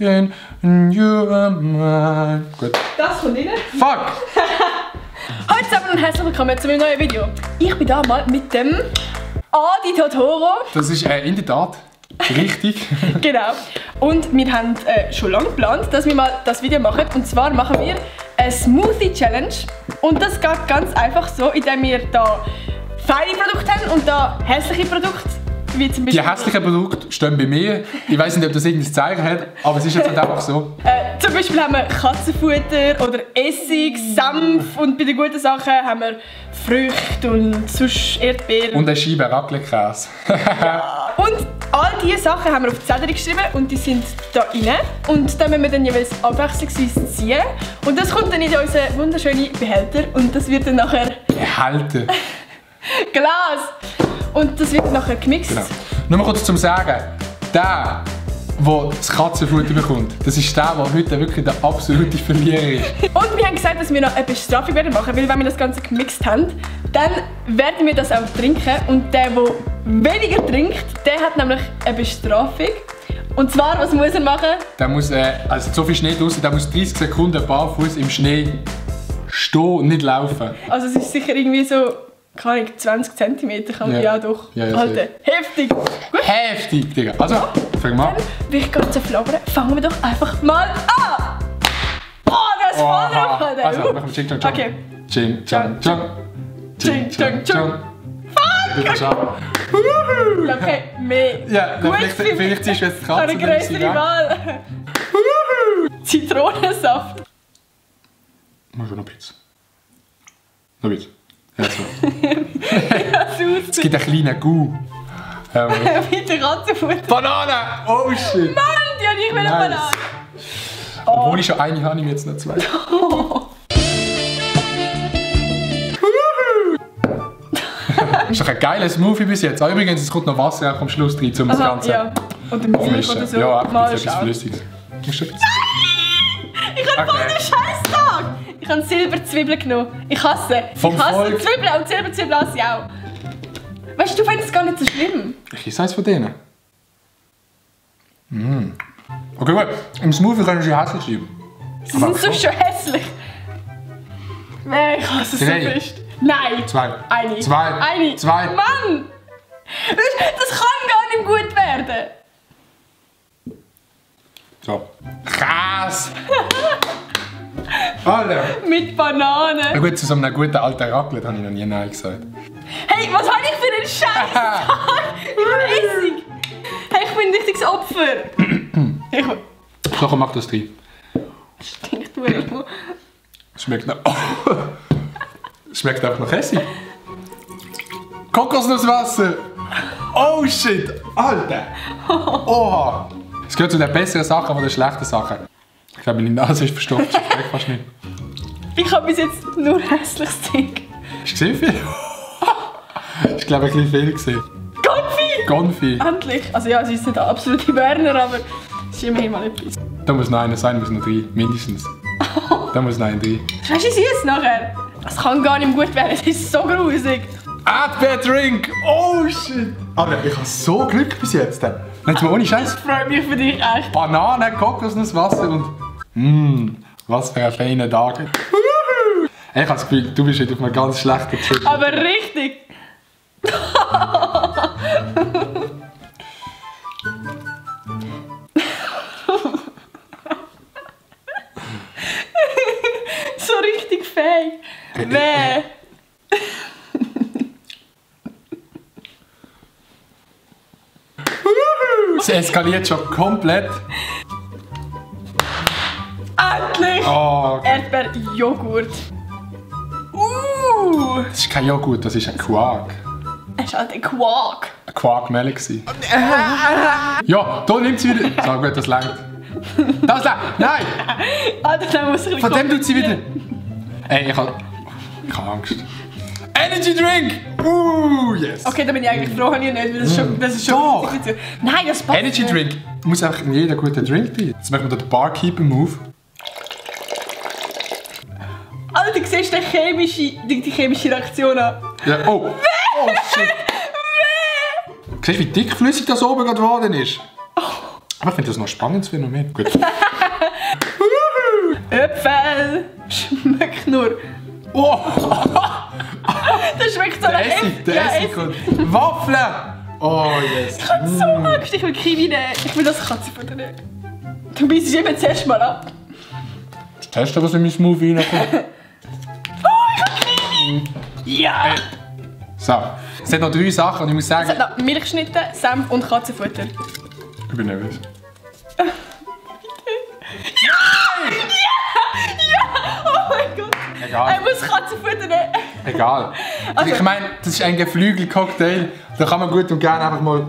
Again, and you are mine. Gut. Das kommt rein. Fuck! Hallo zusammen und herzlich willkommen zu meinem neuen Video. Ich bin da mal mit dem Adi Totoro. Das ist in der Tat richtig. Genau. Und wir haben schon lange geplant, dass wir mal das Video machen. Und zwar machen wir eine Smoothie Challenge. Und das geht ganz einfach so, indem wir da feine Produkte haben und da hässliche Produkte. Wie zum Beispiel Die hässlichen Produkte stehen bei mir. Ich weiß nicht, ob das irgendein Zeichen hat, aber es ist jetzt halt einfach so. Zum Beispiel haben wir Katzenfutter oder Essig, Senf und bei den guten Sachen haben wir Früchte und sonst Erdbeeren. Und eine Scheibe Raclette-Käse. Und all diese Sachen haben wir auf die Zettel geschrieben und die sind da rein. Und dann müssen wir dann jeweils abwechslungsweise ziehen. Und das kommt dann in unseren wunderschönen Behälter und das wird dann nachher Behälter. Glas. Und das wird dann nachher gemixt. Genau. Nur mal kurz zum Sagen, der das Katzenfutter bekommt, das ist der heute wirklich der absolute Verlierer ist. Und wir haben gesagt, dass wir noch eine Bestrafung werden machen, weil wenn wir das Ganze gemixt haben, dann werden wir das auch trinken. Und der weniger trinkt, der hat nämlich eine Bestrafung. Und zwar, was muss er machen? Der muss, also so viel Schnee draussen, der muss 30 Sekunden barfuß im Schnee stehen und nicht laufen. Also es ist sicher irgendwie so, keine Ahnung, 20 cm kann man ja doch halten. Heftig! Gut. Heftig, Digga. Also, fang mal an. Dann will ich gar nicht so flabern, fangen wir doch einfach mal an! Oh, das ist voll drauf! Also, machen wir Ching Chong Chong. Okay. Ching Chong Chong. Ching Chong Chong. Okay, mehr. Ja, vielleicht ziehst du jetzt die Katze. Eine größere Wahl. Zitronensaft. Mach schon noch ein bisschen. Noch ein bisschen. Ja, so. Es gibt einen kleinen Gu. Mit der Katzenfutter. Banane! Oh shit! Mann, die habe ich eine Banane. Obwohl ich schon eine habe, ich jetzt noch zwei. Das ist doch ein geiler Smoothie bis jetzt. Übrigens, es kommt noch Wasser auch am Schluss rein, um das Ganze ja. Oder Milch oder so. Ja, mal etwas Flüssiges. Ich habe voll den Scheißtag! Ich habe Silberzwiebeln genommen. Ich hasse. Vom ich hasse Volk. Zwiebeln und Silberzwiebeln hasse ich auch. Weißt du, findest es gar nicht so schlimm. Ich esse eins von denen. Okay, gut. Im Smoothie können wir hässlich schreiben. Sie sind so schön hässlich. Nein, ich hasse es so fest. Nein! Zwei. Eine. Zwei. Eine. Zwei. Mann! Das kann gar nicht gut werden. So. Käse! Alter! Mit Bananen. Na gut, zu so einem guten alten Raclette habe ich noch nie Nein gesagt. Hey, was habe ich für einen Scheiß-Tag? Ich bin Essig. Hey, ich bin ein richtiges Opfer. So, komm, mach das rein. Stinkt wohl. Schmeckt noch... Schmeckt einfach nach Essig. Kokosnusswasser! Oh shit! Alter! Oha! Es gehört zu den besseren Sachen als den schlechten Sachen. Ich glaube, meine Nase ist verstopft, ich schmecke fast nicht. Ich habe bis jetzt nur hässliches Ding. Hast du gesehen viel? Ich glaube, ein bisschen viel gesehen. Konfi! Konfi! Endlich! Also ja, es ist nicht der absolute Berner, aber es ist immerhin mal etwas. Da muss noch einer sein, muss noch drei, mindestens. Da muss noch einer rein. Weißt du, wie süß nachher? Es kann gar nicht gut werden, es ist so grusig. Erdbeerdrink! Oh shit! Alter, ich habe so Glück bis jetzt. Jetzt mal ohne Scheiß. Freut mich für dich echt. Banane, Kokosnusswasser und... was für ein feiner Tag. Ich habe das Gefühl, du bist heute auf einem ganz schlechten Trip. Aber richtig! So richtig fähig. Weh! Es eskaliert schon komplett. Endlich! Oh, okay. Erdbeerjoghurt. Das ist kein Joghurt, das ist ein Quark. Es ist halt ein Quark. Ein Quarkmehl gsi. Ja, da nimmt sie wieder. So gut, das langt. Das langt. Nein! Alter, da muss ich Von dem tut sie wieder. Ey, ich hab Angst. Energy Drink! Yes! Okay, da bin ich eigentlich froh, habe ich nicht, weil das ist schon Doch. Nein, das passt Energy nicht. Drink muss einfach in jeder guten Drink drin. Jetzt machen wir den Barkeeper-Move. Alter, du siehst die chemische Reaktion an. Ja, oh! Oh shit! Siehst du, wie dickflüssig das oben gerade geworden ist? Aber ich finde das noch ein spannendes Phänomen. Gut. Äpfel! Schmeckt nur. Oh! Das schmeckt so nach Essig, der Essig und Waffeln! Oh yes! Ich hab so Angst, ich will Kiwi nehmen. Ich will das Katzenfutter nehmen. Du beißt es immer zuerst mal ab. Ich teste, was in mein Smoothie reinkommt. Oh, ich hab Kiwi! Ja! So, es hat noch 3 Sachen und ich muss sagen... Es hat noch Milchschnitte, Senf und Katzenfutter. Ich bin nervös. Oh mein Gott! Egal. Er muss Katzenfutter nehmen. Egal. Also- Ich meine, das ist ein Geflügel-Cocktail. Da kann man gut und gerne einfach mal...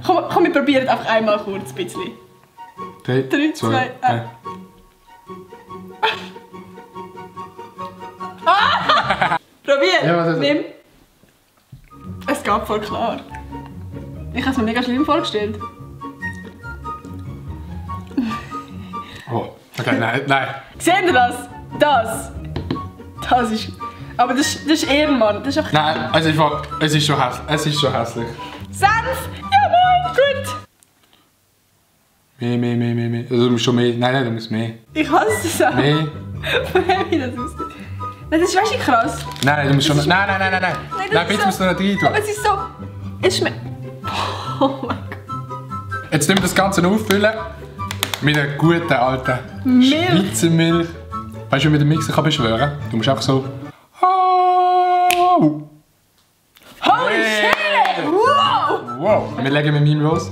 Komm, wir probieren einfach einmal kurz ein bisschen. 3, 2, 1. Probier! Ja, was ist das? Nimm. Es geht voll klar. Ich habe es mir mega schlimm vorgestellt. Oh, okay, nein. Seht ihr das? Das ist... Aber das ist Ehrenmann. Das ist einfach... Nein, es ist schon hässlich. Senf! Ja, moin! Gut! Mehr. Also, du musst schon mehr. Nein, du musst mehr. Ich hasse das auch. Mehr. Wie das aussieht. Das ist weißt du krass. Nein, du musst schon... Nein. das Nein, ist bitte so- musst du noch rein tun. Aber es ist so... Es schmeckt... Oh mein Gott. Jetzt nehmen wir das Ganze auffüllen. Mit einer guten alten Milch. Schweizer Milch. Weißt du, wie man den Mixer kann beschwören kann? Du musst einfach so... Oh. Holy shit! Wow! Wow. Wir legen mit meinem los.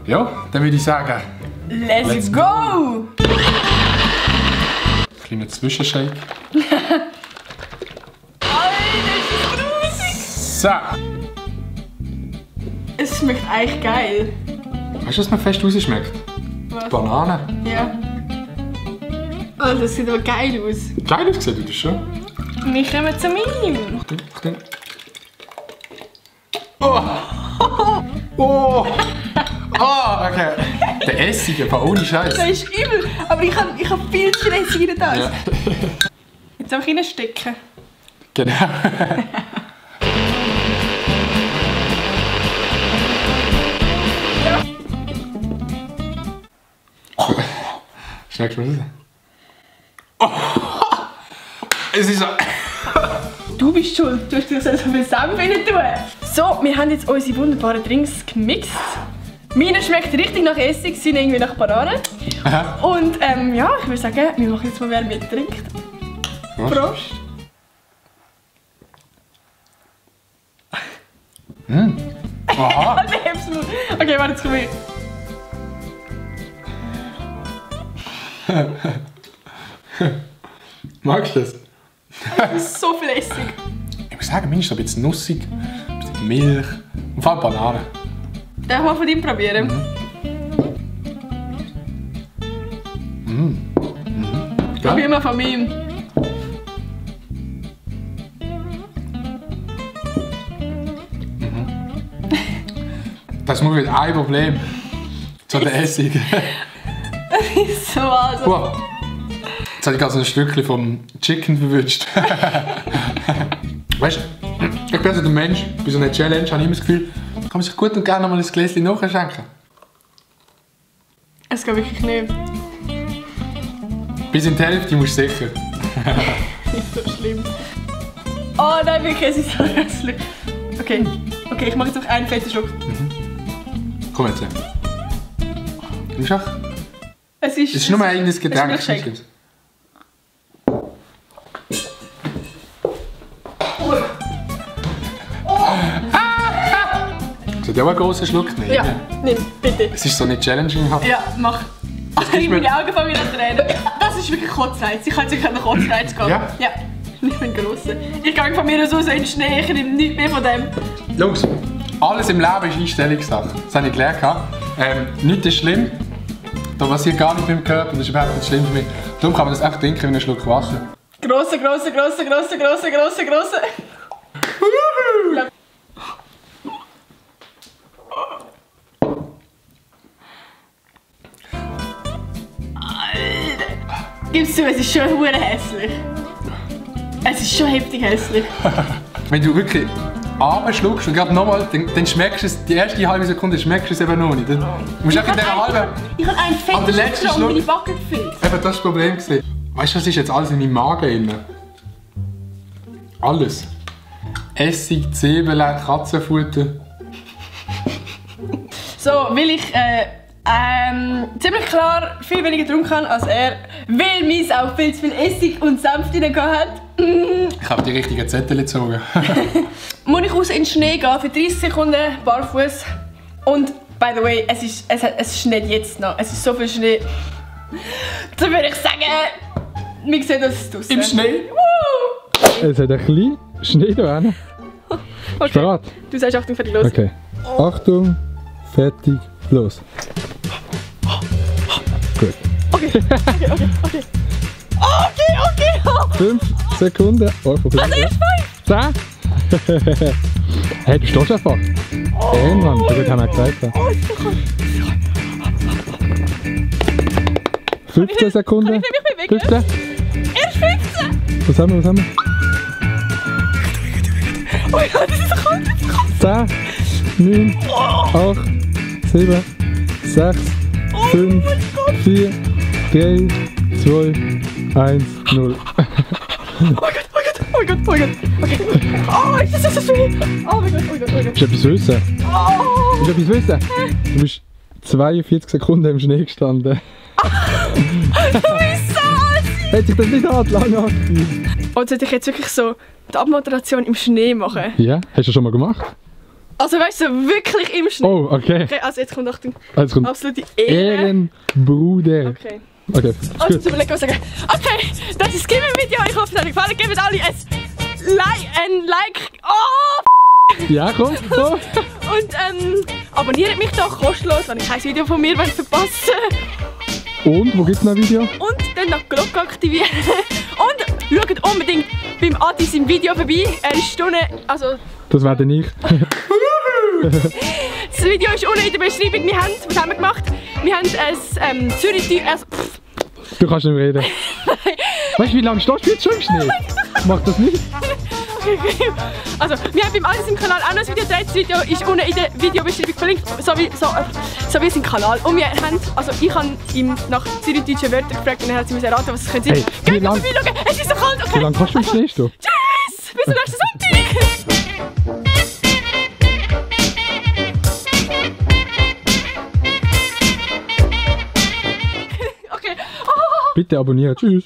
Ja, dann würde ich sagen... Let's go! Kleiner Zwischenshake. Alter, ist das grusig! So. Es schmeckt eigentlich geil. Weißt du, was mir fest rausschmeckt? Was? Banane. Ja. Oh, das sieht aber geil aus. Geil ausgesehen, du das schon. Wir kommen zu meinem. Achtung. Oh! Oh! Oh, okay. Der Essig, aber ohne Scheiß. Das ist übel, aber ich hab viel zu viel Essig in das. Ja. Jetzt einfach reinstecken. Genau. Schmeckst du mir das? Oh! Es ist so... Du bist schuld, du hast dir so viel Senf rein tun. So, wir haben jetzt unsere wunderbaren Drinks gemixt. Meine schmeckt richtig nach Essig, seine irgendwie nach Banane. Aha. Und ja, ich würde sagen, wir machen jetzt mal, wer mittrinkt. Was? Prost. Aha. Okay, warte, jetzt komme ich. Magst du das? Das ist so viel Essig. Ich muss sagen, meine ist so ein bisschen nussig, ein bisschen Milch und vor allem Banane. Darf ich mal von dir probieren? Probier mal von meinem. Das muss mit ein Problem. So der Essig. Das ist so also. Wow. Jetzt habe ich gerade so ein Stückchen vom Chicken verwünscht. Weißt du, ich bin so der Mensch, bei so einer Challenge habe ich immer das Gefühl, kann man sich gut und gerne mal ein Gläschen nachschenken. Es geht wirklich nicht. Bis in die Hälfte musst du sicher. Nicht so schlimm. Oh nein, wirklich, es ist so hässlich. Okay, ich mache jetzt noch einen fetten Schluck. Komm jetzt. Du musst auch... Es ist nur ein eigenes Getränk. Milchshake. Soll ich auch einen grossen Schluck nehmen? Ja, nimm, bitte. Es ist so nicht challenging. Ja, mach. gibst mir- Meine Augen fangen wieder an zu tränen. Das ist wirklich Kotzreiz. Ich kann sicher an den Kotzreiz gehen. Ja? Ja. Nicht einen grossen. Ich gehe von mir aus in den Schnee, ich nehme nichts mehr von dem. Los, alles im Leben ist Einstellungssache. Das habe ich gelernt. Nichts ist schlimm. Da passiert gar nichts mit dem Körper, das ist überhaupt nicht schlimm für mich. Darum kann man das echt trinken wie einen Schluck Wasser. Grosse. Alter. Gib's zu, es ist schon hure hässlich. Es ist schon heftig hässlich. Wenn du wirklich abschluckst und gerade nochmal, dann schmeckst du es, die erste halbe Sekunde schmeckst du es eben noch nicht. Dann musst du in dieser halben... Ich habe einen Aber der letzte fetten Schluck... und meine Backe gefüllt. Eben, das war das Problem. Weißt du, was ist jetzt alles in meinem Magen drin? Alles. Essig, Zwiebeln, Katzenfutter. So, weil ich ziemlich klar viel weniger getrunken habe als er, weil meins auch viel zu viel Essig und Senf drin hat. Ich habe die richtigen Zettel gezogen. Muss ich raus in den Schnee gehen für 30 Sekunden barfuß. Und by the way, es schneit jetzt noch. Es ist so viel Schnee. So würde ich sagen, wir sehen uns draussen. Im Schnee? Woo! Es hat ein bisschen Schnee da hinten. Okay. Bereit? Du sagst Achtung, fertig, los. Okay. Achtung, fertig, los. Gut. Okay. 5 Sekunden. Oh, Also erst 5! 10. Hey, du stehst einfach. Mann, das haben wir gesagt. 15 Sekunden. Kann ich mich bewegen? 15. Erst 15! Was haben wir? Oh ja, das ist so kalt. 10, 9, 8, 7, 6, 5, 4, 3, 2, 1, 0. Oh mein Gott. Okay. Oh, ist das so viel? Oh mein Gott. Willst du etwas wissen? Oh. Willst du etwas wissen? Du bist 42 Sekunden im Schnee gestanden. Du bist so alt! Hat sich das nicht lange angefühlt? Und sollte ich jetzt wirklich so die Abmoderation im Schnee machen? Ja, hast du schon mal gemacht? Also weißt du, wirklich im Schnee? Oh, okay. Okay, also jetzt kommt Achtung. Jetzt kommt Absolute Ehre. Ehrenbruder. Okay. Okay, Also gut. zu überlegen, was ich sagen. Okay, das ist das Gimme-Video. Ich hoffe, es hat euch gefallen. Gebt alle ein Like. Oh! Ja, komm. Und abonniert mich doch kostenlos, wenn ihr kein Video von mir verpassen wollt. Und, wo gibt es noch ein Video? Und dann noch die Glocke aktivieren. Und schaut unbedingt beim Adis im Video vorbei. Er ist Stunde, also Das werde ich. das Video ist unten in der Beschreibung. Was haben wir gemacht? Wir haben ein Zürich... Du kannst nicht mehr reden. Weißt du, wie lange stehst du jetzt schon im Schnee? Mach das nicht. Also, wir haben beim Adis im Kanal auch noch ein Video gedreht. Das Video ist unten in der Videobeschreibung verlinkt, so wie sein Kanal. Und wir haben, also ich habe ihm nach zürichdeutschen Wörtern gefragt und er hat sie mir erraten, was es könnte sein. Hey, Geht mal vorbeischauen, es ist so kalt, okay? Wie lange kannst du im Schnee stehen? Tschüss! Bis zum nächsten Sonntag! Okay. Oh. Bitte abonnieren. Tschüss.